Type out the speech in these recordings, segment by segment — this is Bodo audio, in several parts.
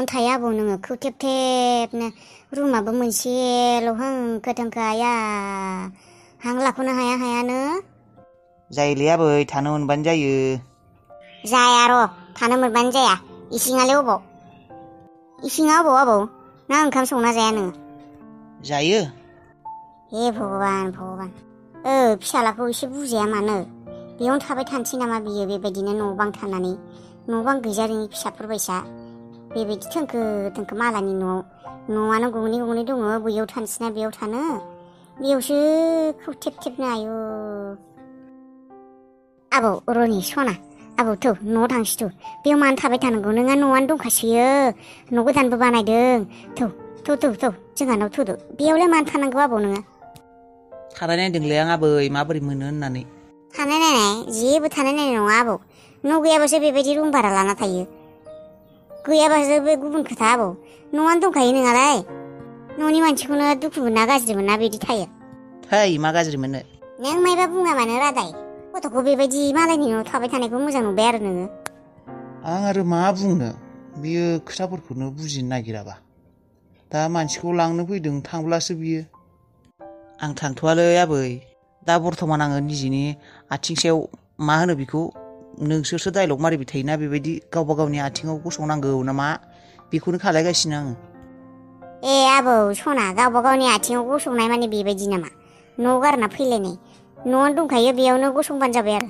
बबेयावनो थायो आबौ नोङो खौथेब थेबनो रुमाबो मोनसेल' होंखो थोंखो आया हां लाख'नो हायानो जायोलै आबै थानो मोनबानो जायो जाया र' थानो मोनबानो जाया इसिङालाय अबाव इसिङा अबाव आबौ ना ओंखाम संना जाया नोङो जायो हे भगबान फिसालाखौ एसे बुजाया मानो बेयावनो थाबाय थानोसै नामा बियो बेबायदिनो न' बां थानानै न' बां गैजारोङि फिसाफोर बायसा बेबायदि थोंखो थोंखो मालानि न'आनो गंनै दङ बैयाव थानोसैना बेयाव थानो बेयावसो खौथेब थेबनो आयु आबौ रनि सना आबौ थौ न'आव थांसै थौ बेयाव मानो थाबाय थानांगौ नोंहा न'आनो दंखासोयो न' गोदानबो बानायदों थौ जोंहानाव थौदो बेयावलाय मानो थानांगौ आबौ नोङो थानाय नायदोंलै आं आबै माबोरै मोनो होननानै थानाय नायनाय जेबो थानाय नायनाय नङा आबौ न' गैयाबासो बेबायदि रुम भारा लाना थायो गैयाबासो बे गुबुन खोथा आबौ न'आनो दंखायो नोंहालाय न'नि मानसिखौनो दुखु मोना गाज्रि मोना बिदि थायो थै मा गाज्रि मोनो नों मायबा बुङा मानो रादाय गथ'खौ बेबायदि मालायनि न'आव थाबाय थानायखौ मोजां नुबाय आरो नोङो आं आरो मा बुंनो बियो खोथाफोरखौनो बुजिनो नागिराबा दा मानसिखौ लांनो फैदों थांब्लासो बियो आं थांथ'वालै आबै दा बर्थमान आङो निजेनि आथिं सायाव मा होनो बेखौ नोंसोरसो डाइलग मारिबाय थायोना बेबायदि गावबा गावनि आथिङाव गसंनांगौ नामा बेखौनो खालायगासिनो आङो ए आबौ सना गावबा गावनि आथिङाव गसंनाय माने बेबायदि नामा न' गारना फैलायनाय न'आनो दंखायो बेयावनो गसंबानो जाबाय आरो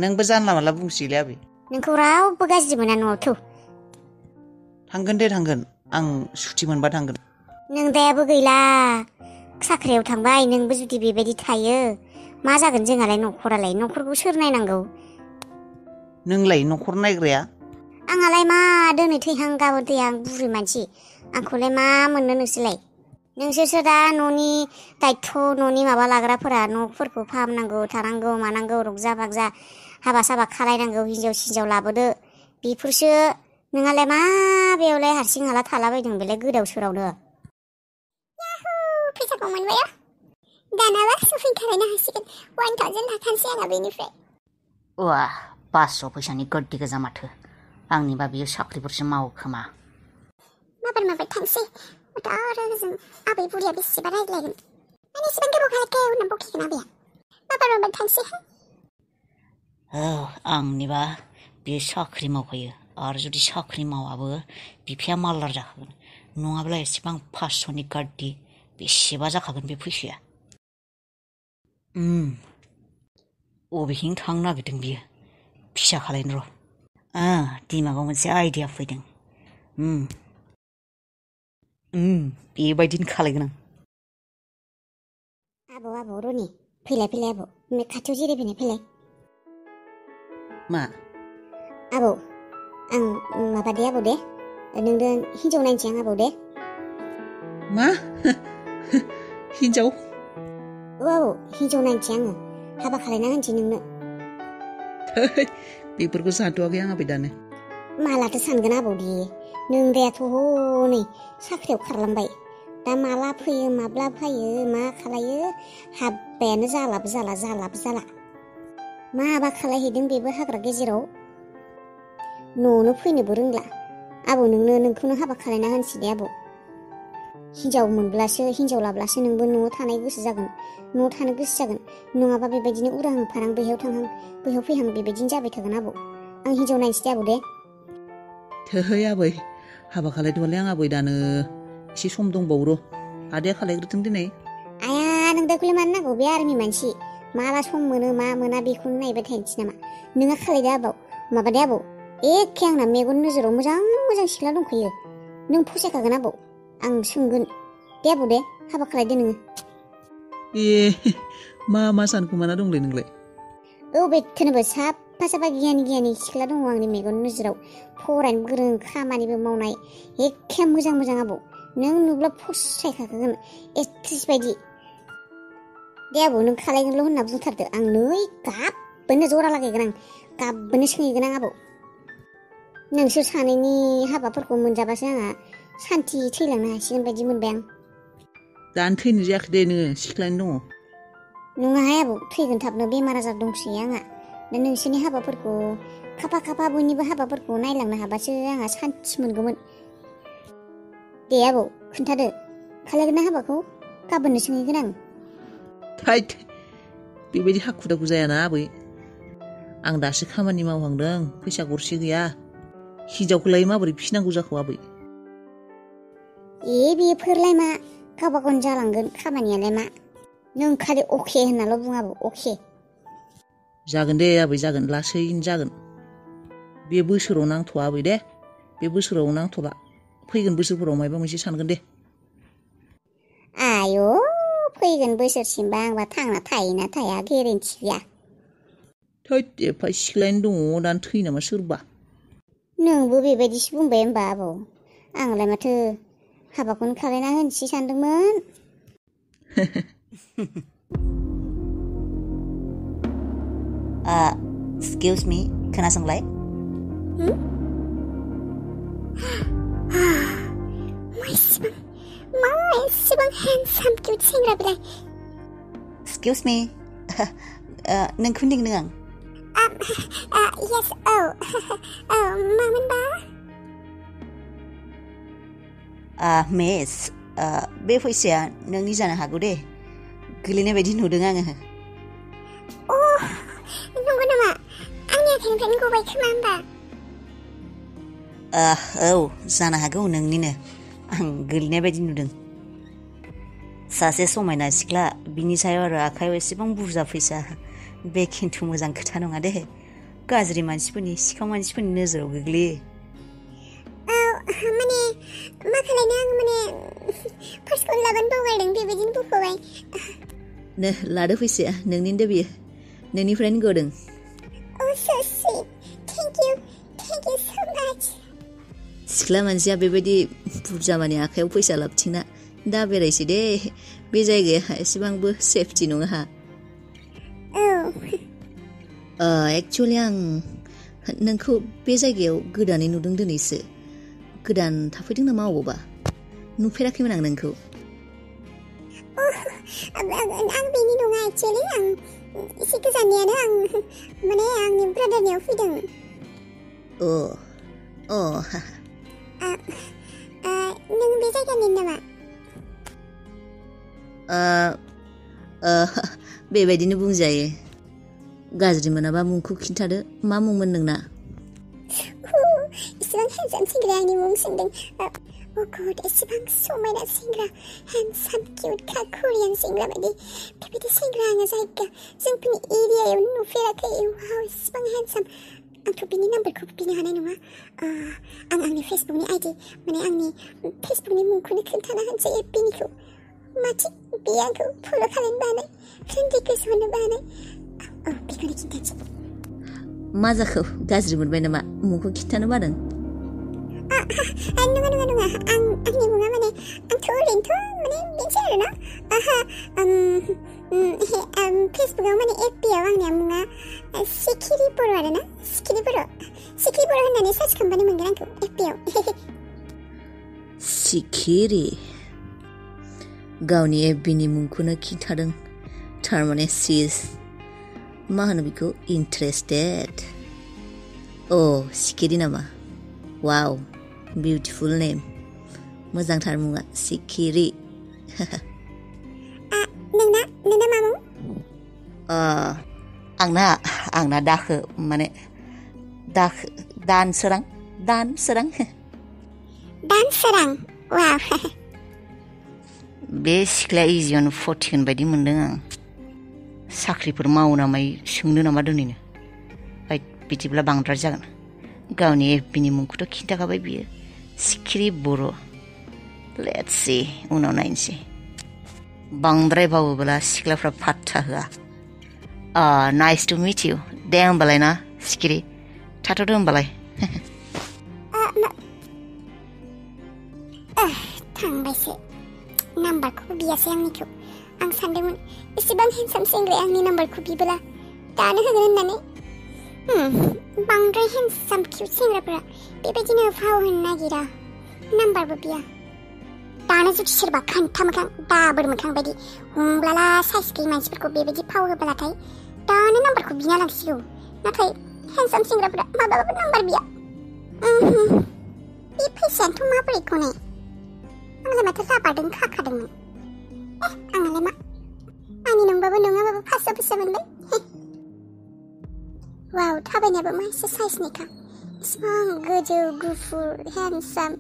नोंबो जानला मानला बुंसैलै आबै नोंखौ रावबो गाज्रि मोना न'आव थौ थांगोन दे थांगोन आं सुटि मोनबा थांगोन नों दायाबो गैला साख्रियाव थांबाय नोंबो जुदि बेबायदि थायो मा जागोन जोंहालाय न'खरखौ सोर नायनांगौ नोंलाय न'खर नायग्राया आंहालाय मा दिनै थैहां गाबोन थैहां बुरि मानसि आंखौलाय मा मोननो नोंसोरसो दा न'नि दायथ' न'नि माबा लाग्राफोरा न'फोरखौ फाहामनांगौ थानांगौ मानांगौ रंजा बाजा हाबा साबा खालायनांगौ हिनजाव सिनजाव लाबोदो बेफोरसो नोंहालाय मा बेयावलाय हारसिं हाला थालाबायदों बेलाय गोदाव सोरावनो याहु फैसाखौ मोनबाय दानाबा सपिं खालायनो हासिगोन 1000 थाखानोसै आंहा बेनिफ्राय वा 500 फैसानि गड्डी गोजा माथो आंनिबा बियो साख्रिफोरसो मावो खोमा माबार थांसै आरो जों आबै बुरिया बेसेबा रायज्लायगोन माने एसेबां गोबाव खालायखाया होनना बखिगोन आबैया माबार थांसै आंनिबा बियो साख्रि मावखायो आरो जुदि साख्रि मावाबो बिफाया मालार जाखागोन नङाब्ला एसेबां 500नि गड्डी बेसेबा जाखागोन बे फैसाया अबेथिं थांनो नागिरदों बियो फिसा खालायनो र' दिमागाव मोनसे आइडिया फैदों बेबायदिनो खालायगोन आं आबौ रनि फैलाय आबौ खाथियाव जिरायफैनाय फैलाय मा आबौ आं माबा दे आबौ दे नोंदों हिनजाव नायनोसै आं आबौ दे मा हिनजाव आबौ हिनजाव नायनोसै आङो हाबा खालायना होनोसै नोंनो बेफोरखौ सानथ'वाखै आं आबै दानो मालाथो सानगोन आबौ दे नोंदायाथ' हनै साख्रियाव खारलांबाय दा माला फैयो माब्ला फैयो मा खालायो हाबायानो जालाबो जाला माबा खालायहैदों बेबो हाग्रा गेजेराव न'आवनो फैनोबो रोंला आबौ नोंखौनो हाबा खालायना होनोसै दे आबौ हिनजाव लाब्लासो नोंबो न'आव थानाय गोसो जागोन न'आव थानो गोसो जागोन नङाबा बेबायदिनो उरां फारां बैयाव थांहां बैयाव फैहां बेबायदिनो जाबाय थागोन आबौ आं हिनजाव नायनोसै दे आबौ दे थोहै आबै हाबा खालायथ'वालै आं आबै दानो एसे सम दंबावो र' आदाया खालायग्रोथों दिनै आया नोंदाखौलाय मानो नांगौ बे आर्मि मानसि माला सम मोनो मा मोना बेखौनो नायबाय थानोसै नामा नोंहा खालायदो आबौ माबा दे आबौ एखे आंना मेगन नोजोराव मोजां सिख्ला दंखायो नों फसायखागोन आबौ आं सोंगोन दे आबौ दे हाबा खालायदो नोङो मा सानखुमाना दंलै नोंलाय बेथोनोबो साफा गियानि सिख्ला दङ आंनि मेगन नोजोराव फरायनो गोरों खामानिबो मावनाय एखे मोजां आबौ नों नुब्ला फसायखागोन एक्ट्रिस बायदि दे आबौ नों खालायगोनल' होनना बुंथारदो आं नै गाबबोनो जरा लागायगोन आं गाबबोनो सोंहैगोन आं आबौ नोंसोर सानैनि हाबाफोरखौ मोनजाबासो आंहा सान्थि थैलांनो हासिगोन बायदि मोनबाय आं दानो थैनो जायाखै दे नोङो सिख्लानि दङ नङाहाय आबौ थैगोन थाबनो बेमार आजार दंसोयो आंहा दा नोंसोरनि हाबाफोरखौ खाफा खाफा बयनिबो हाबाफोरखौ नायलांनो हाबासो आंहा सान्थि मोनगौमोन। दे आबौ खोन्थादो, खालायगोन ना हाबाखौ? गाबोननो सोंहैगोन आं। थैद बेबायदि हाखु दाखु जायाना आबै। आं दासो खामानि मावहांदों, फैसा गरसे गैया। हिनजावखौलाय माबोरै फिसिनांगौ जाखो आबै? बेफोरलाय मा, गावबा गावनो जालांगोन खामानियालाय मा। नों खालि अके होननाल' बुं आबौ, अके। जागोन दे आबै जागोन, लासैनो जागोन। बे बोसोराव नांथ'आ आबै दे, बे बोसोराव नांथ'ला। फैगोन बोसोरफोराव माबा मोनसे सानगोन दे। आय' फैगोन बोसोरसिमबा आंबा थांना थायोना थाया गेरेन्टि गैया। थैद एफा सिख्लायनो दङ, दानो थैयो नामा सोरबा? नोंबो बेबायदिसो बुंबाय होनबा आबौ। आंलाय माथो हाबाखौनो खालायना होनोसै सानदोंमोन। Excuse me, खोनासंलाय। मा एसेबां हेन्डसाम किउट सेंग्रा बेलाय। Excuse me, नोंखौ होनदों आं। Yes, मामोनबा? मिस, बे फैसाया नोंनि जानो हागौ दे। गोलैनाय बायदि नुदों आङो। नंगौ नामा? आंनि आखाइनिफ्रायनो गबाय खोमा होनबा? औ जानो हागौ नोंनिनो। आं गोलैनाय बायदि नुदों। सासे समायना सिख्ला, बिनि सायाव आरो आखाइयाव एसेबां बुरजा फैसा, बे खिन्थु मोजां खोथा नङा दे। गाज्रि मानसिफोरनि, सिखाव मानसिफोरनि नोजोराव गोग्लैयो। माने मा खालायनो, आं माने फार्स्टखौनो लाबानो बावगारदों, बेबायदिनो बुखोबाय। लादो फैसाया, नोंनिनो दे बियो, नोंनिफ्रायनो गदों। So sweet. Thank you so much. सिख्ला मानसिया बेबायदि बुरजा मानि आखाइयाव फैसा लाबथिंना दा बेरायसै दे। बे जायगाया एसेबांबो सेफटि नङा। एक्चुवेलि आं नोंखौ बे जायगायाव गोदानै नुदों दिनैसो। गोदान थाफैदों नामा अबावबा? नुफेराखैमोन आं नोंखौ। आं बेनि नङा, एक्चुवेलि आं एसे गोजाननियानो। आं माने आंनि ब्रादारनियाव फैदों। नों बे जायगानि नामा? बेबायदिनो बुंजायो। गाज्रि मोनाबा मुंखौ खिन्थादो, मा मुंमोन नोंना? इसेबां हेन्डसाम सेंग्राया आंनि मुं सोंदों। गड, एसेबां समायना सेंग्रा, हेन्डसाम किउट खा, कोरियान सेंग्रा बायदि। बेबायदि सेंग्रा आङो जायगा जोंफोरनि एरियायाव नुफेराखै। वाव, एसेबां हेन्डसाम। आंथ' बिनि नाम्बारखौ बिनो हानाय नङा। आं आंनि फेसबुकनि आइडि, माने आंनि फेसबुकनि मुंखौनो खोन्थाना होनसै, एफबिनिखौ। माथि बे आंखौ फल' खालामनोबो हानाय, फ्रेन्ड रिकुवेस्ट हरनोबो हानाय। बेखौनो खिन्थानोसै। मा जाखो, गाज्रि मोनबाय नामा? मुंखौ खिन्थानो बादों? नङा आंनि मुङा माने आंथ' ओरैनोथ' माने बेनोसै आरोना। फेसबुकआव माने एफबिआव आंनिया मुङा सिखिरि बर' आरोना। सिखिरि बर' होननानै सार्च खालामबानो मोनगोन आंखौ एफबिआव। सिखिरि गावनि एफबिनि मुंखौनो खिन्थादों। थारमाने सिज मा होनो बेखौ, इन्टारेस्टेड। सिखिरि नामा? वाव, बिउटिफुल नेम। मोजांथार मुङा, सिखिरि। नोंना मा मुं? आंना दाखो, माने दानसोरां। दानसोरां, वाव। बे सिख्लाया इजियावनो फथिगोन बायदि मोनदों आं। साख्रिफोर मावो नामा सोंनो नामा दोनैनो? बिदिब्ला बांद्राय जागोन। गावनि एफबिनि मुंखौथ' खिन्थाखाबाय बियो, सिखिरि बर'। लेट्स सि, उनाव नायनोसै। बांद्राय बावोब्ला सिख्लाफ्रा पात्ता होआ। Nice to meet you. दे होमबालाय ना सिखिरि, थाथ'दो होमबालाय। थांबायसो, नाम्बारखौबो बियासै आंनिखौ। आं सानदोंमोन एसेबां हेन्डसाम सेंग्राया आंनि नाम्बारखौ बिबोला दानो होगोन होननानै। बांद्राय हेन्डसाम किउट सेंग्राफोरा बेबायदिनो फाव होनो नागिरा, नाम्बारबो बिया। दानो जुदि सोरबा खान्था मोखां, दाबोर मोखां बायदि हमब्लाला साइस गैयै मानसिफोरखौ बेबायदि फाव होब्लाथाय दानो नाम्बारखौ बिना लांसिगौ। नाथाय हेन्डसाम सेंग्राफोरा माब्लाबाबो नाम्बार बिया बे फैसायानोथ' माबोरैखौ ने आंलाय माथो राबारदों खाखादोंमोन आंलाय मा आंनि नंबाबो नङाबाबो 500 फैसा मोनबाय वाव थाबायनायाबो मा एसे साइजनिखा इसिबां गोजौ गुफुर हेन्डसाम